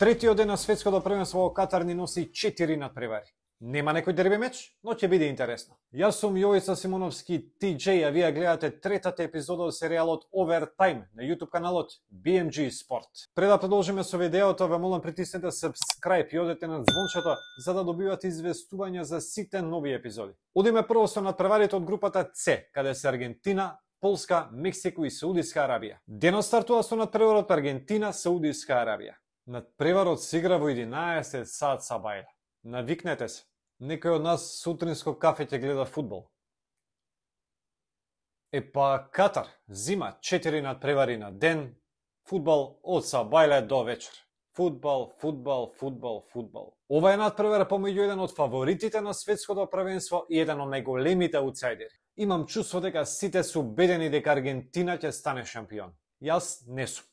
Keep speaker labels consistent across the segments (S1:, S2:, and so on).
S1: Третиот ден на светското првенство во Катар ни носи 4 надпревари. Нема некој дерби меч, но ќе биде интересно. Јас сум Јовица Симоновски, TJ, а вие гледате третата епизода од серијалот Overtime на YouTube каналот BMG Sport. Пред да продолжиме со видеото, ве молам притиснете subscribe и одете на звончето за да добивате известувања за сите нови епизоди. Одиме прво со надпреварите од групата С, каде се Аргентина, Полска, Мексико и Саудиска Арабија. Денот стартува со надпреварот Аргентина, Саудиска Арабија. Надпреварот се игра во 11 саат сабајле. Навикнете се. Некој од нас сутринско кафе ќе гледа фудбал. Епа Катар зима 4 надпревари на ден, фудбал од сабајле до вечер. Фудбал, фудбал, фудбал, фудбал. Ова е надпревар помеѓу еден од фаворитите на светското првенство и еден од најголемите аутсайдери. Имам чувство дека сите се убедени дека Аргентина ќе стане шампион. Јас не сум.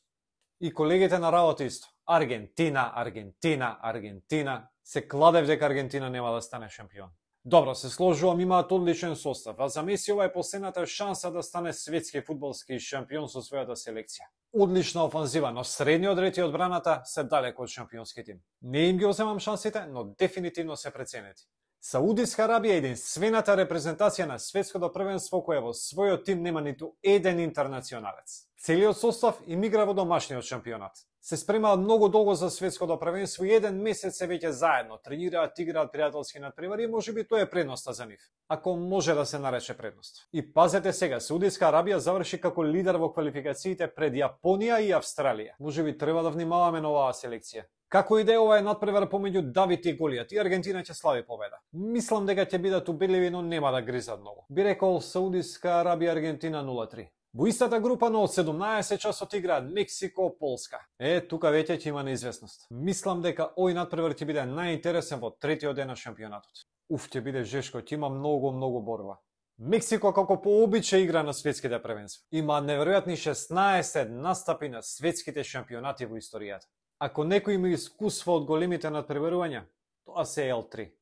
S1: И колегите на работа исто. Аргентина, Аргентина, Аргентина. Се кладев дека Аргентина нема да стане шампион. Добро, се сложувам, имаат одличен состав, а за Меси ова е последната шанса да стане светски фудбалски шампион со својата селекција. Одлична офанзива, но средниот ред и одбраната се далеко од шампионски тим. Не им ги оземам шансите, но дефинитивно се преценети. Саудиска Арабија е единствената репрезентација на светското првенство која во својот тим нема ниту еден интернационалец. Целиот состав им игра во домашниот шампионат. Се спремаат многу долго за светското првенство и еден месец се веќе заедно тренираат, играат пријателски надпревари и можеби тоа е предноста за нив, ако може да се нарече предност. И пазете сега, Саудиска Арабија заврши како лидер во квалификациите пред Јапонија и Австралија. Можеби треба да внимаваме на оваа селекција. Како и да е, ова е надпревар помеѓу Давид и Голијат и Аргентина ќе слави победа. Мислам дека ќе бидат убедливи, но нема да гризат многу. Би рекол Саудиска Арабија Аргентина 0-3. Во истата група, но од 17 часот играат Мексико, Полска. Тука веќе ќе има неизвестност. Мислам дека овој надпревар ќе биде најинтересен во третиот ден на шампионатот. Ќе биде жешко, ќе има многу борба. Мексико како по обичај игра на светските првенства. Има неверојатни 16 настапи на светските шампионати во историјата. Ако некој има искуство од големите надпреварувања, тоа се L3.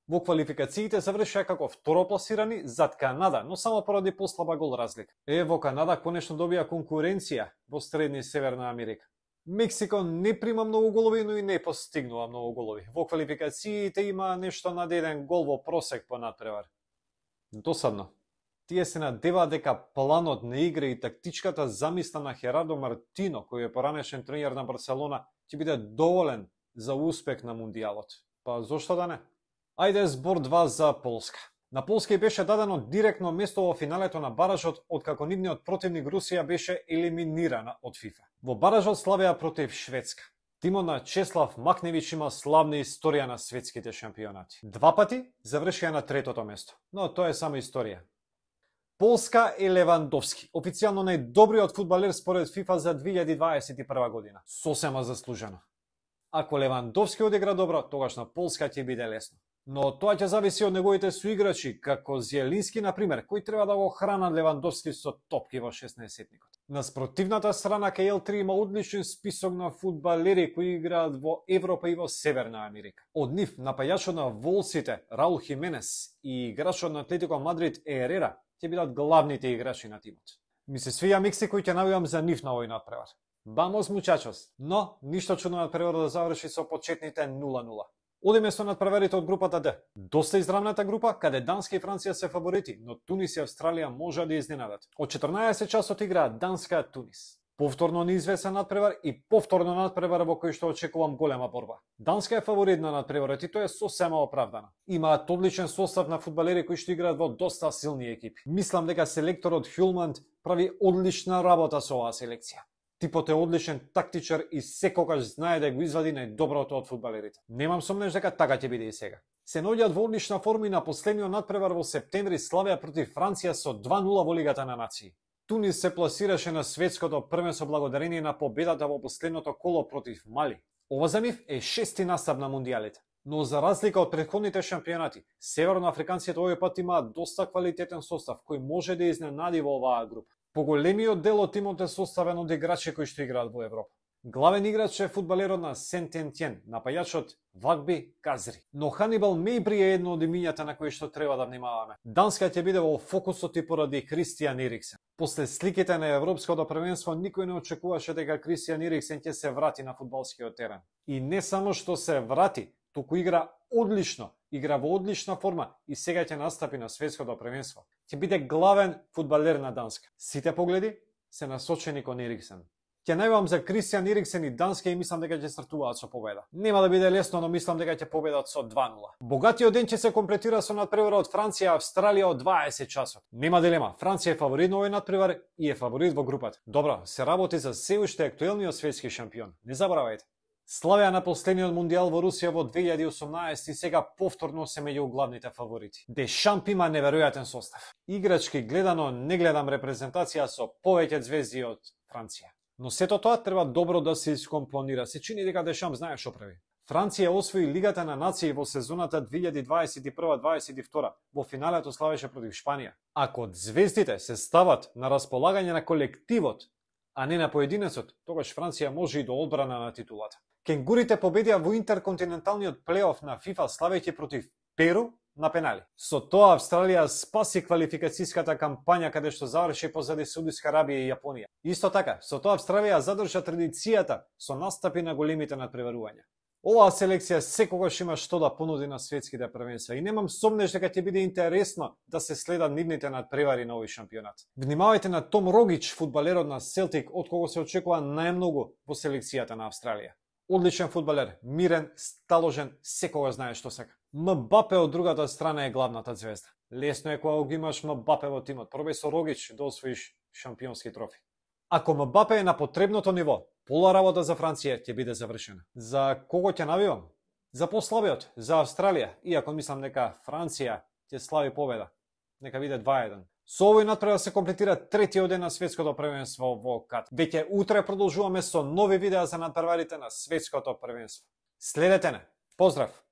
S1: Во квалификациите завршија како второпласирани зад Канада, но само поради послаба гол разлика. Во Канада конечно добија конкуренција во Средна и Северна Америка. Мексико не прима многу голови, но и не постигнува многу голови. Во квалификациите има нешто над еден гол во просек по надпревар. Досадно. Тие се надеваат дека планот на игра и тактичката замисла на Херардо Мартино, кој е поранешен тренер на Барселона, ќе биде доволен за успех на мундијалот. Па зошто да не? Ајде збор 2 за Полска. На Полска беше дадено директно место во финалето на баражот, откако нивниот противник Русија беше елиминирана од ФИФА. Во баражот славеа против Шведска. Тимот на Чеслав Макневич има славна историја на светските шампионати. 2 пати завршија на третото место, но тоа е само историја. Полска е Левандовски, официјално најдобриот фудбалер според ФИФА за 2021 година. Сосема заслужено. Ако Левандовски одигра добро, тогаш на Полска ќе биде лесно. Но тоа ќе зависи од неговите соиграчи, како Зиелински, например, кој треба да го хранат Левандовски со топки во 16-тникот. На спротивната страна кај L3 има одличен список на фудбалери кои играат во Европа и во Северна Америка. Од нив, напајачот на Волсите, Раул Хименес и играчот на Атлетико Мадрид Ерера ќе бидат главните играчи на тимот. Ми се свија Мексико и ќе навивам за нив на овој надпревар. Vamos muchachos, но ништо чудно надпревар да заврши со почетните 0-0. Одиме со надпреварите од групата Д. Доста изравната група, каде Данска и Франција се фаворити, но Тунис и Австралија може да изненадат. Од 14 часот играат Данска-Тунис. Повторно неизвестен надпревар и повторно надпревар во кој што очекувам голема борба. Данска е фаворит на надпреварот и тоа е сосема оправдано. Имаат одличен состав на фудбалери кои што играат во доста силни екипи. Мислам дека селекторот Хюлманд прави одлична работа со оваа селекција. Типот е одличен тактичар и секогаш знае да го извади најдоброто од фудбалерите. Немам сомнеш дека така ќе биде и сега. Се наоѓаат во одлична форма и на последниот надпревар во септември славеа против Франција со 2-0 во Лигата на нации. Тунис се пласираше на светското првенство благодарение на победата во последното коло против Мали. Ова за нив е 6ти настап на мундијалите. Но за разлика од претходните шампионати, северноафриканците овој пат имаат доста квалитетен состав кој може да изненади во оваа група. Поголемиот дел од тимот е составен од играчи кои што играат во Европа. Главен играч е фудбалерот на Сент-Ентиен, напајачот Вагби Казри. Но Ханибал Мејбри е едно од имињата на кои што треба да внимаваме. Данска ќе биде во фокусот и поради Кристијан Ериксен. После сликите на Европското првенство, никој не очекуваше дека Кристијан Ериксен ќе се врати на фудбалскиот терен. И не само што се врати, туку игра одлично, игра во одлична форма и сега ќе настапи на светското првенство. Ќе биде главен фудбалер на Данска. Сите погледи се насочени кон Ериксен. Ќе најавам за Кристијан Ериксен и Данска и мислам дека ќе стартуваат со победа. Нема да биде лесно, но мислам дека ќе победат со 2-0. Богатиот ден ќе се комплетира со надпревара од Франција, Австралија од 20 часот. Нема дилема, Франција е фаворит на овој надпревар и е фаворит во групата. Добро, се работи за се уште актуелниот светски шампион. Не заборавајте. Славија на последниот мундијал во Русија во 2018 и сега повторно се меѓу главните фаворити. Дешамп има неверојатен состав. Играчки гледано не гледам репрезентација со повеќе звезди од Франција. Но сето тоа треба добро да се искомпонира. Се чини дека Дешамп знае што прави. Франција освои Лигата на нации во сезоната 2021-22. Во финалето славеше против Шпанија. Ако звездите се стават на располагање на колективот, а не на поединецот, тогаш Франција може и до одбрана на титулата. Кенгурите победија во интерконтиненталниот плейоф на ФИФА славејќи против Перу на пенали. Со тоа Австралија спаси квалификацијската кампања каде што заврши позади Саудиска Арабија и Јапонија. Исто така, со тоа Австралија задржа традицијата со настапи на големите надпреварувања. Оваа селекција секогаш има што да понуди на светските првенства и немам сомнеш дека ќе биде интересно да се следат нивните надпревари на овој шампионат. Внимавајте на Том Рогич, фудбалерот на Селтик, од кого се очекува најмногу во селекцијата на Австралија. Одличен фудбалер, мирен, сталожен, секогаш знае што сака. Мбапе од другата страна е главната звезда. Лесно е кога го имаш Мбапе во тимот. Пробај со Рогич да освоиш шампионски трофи. Ако Мбапе е на потребното ниво, пола работа за Франција ќе биде завршена. За кого ќе навивам? За послабиот, за Австралија, иако мислам дека Франција ќе слави победа. Нека биде 2-1. Со овој надпревар се комплетира третиот ден на светското првенство во Катар. Веќе утре продолжуваме со нови видеа за надпреварите на светското првенство. Следете не. Поздрав!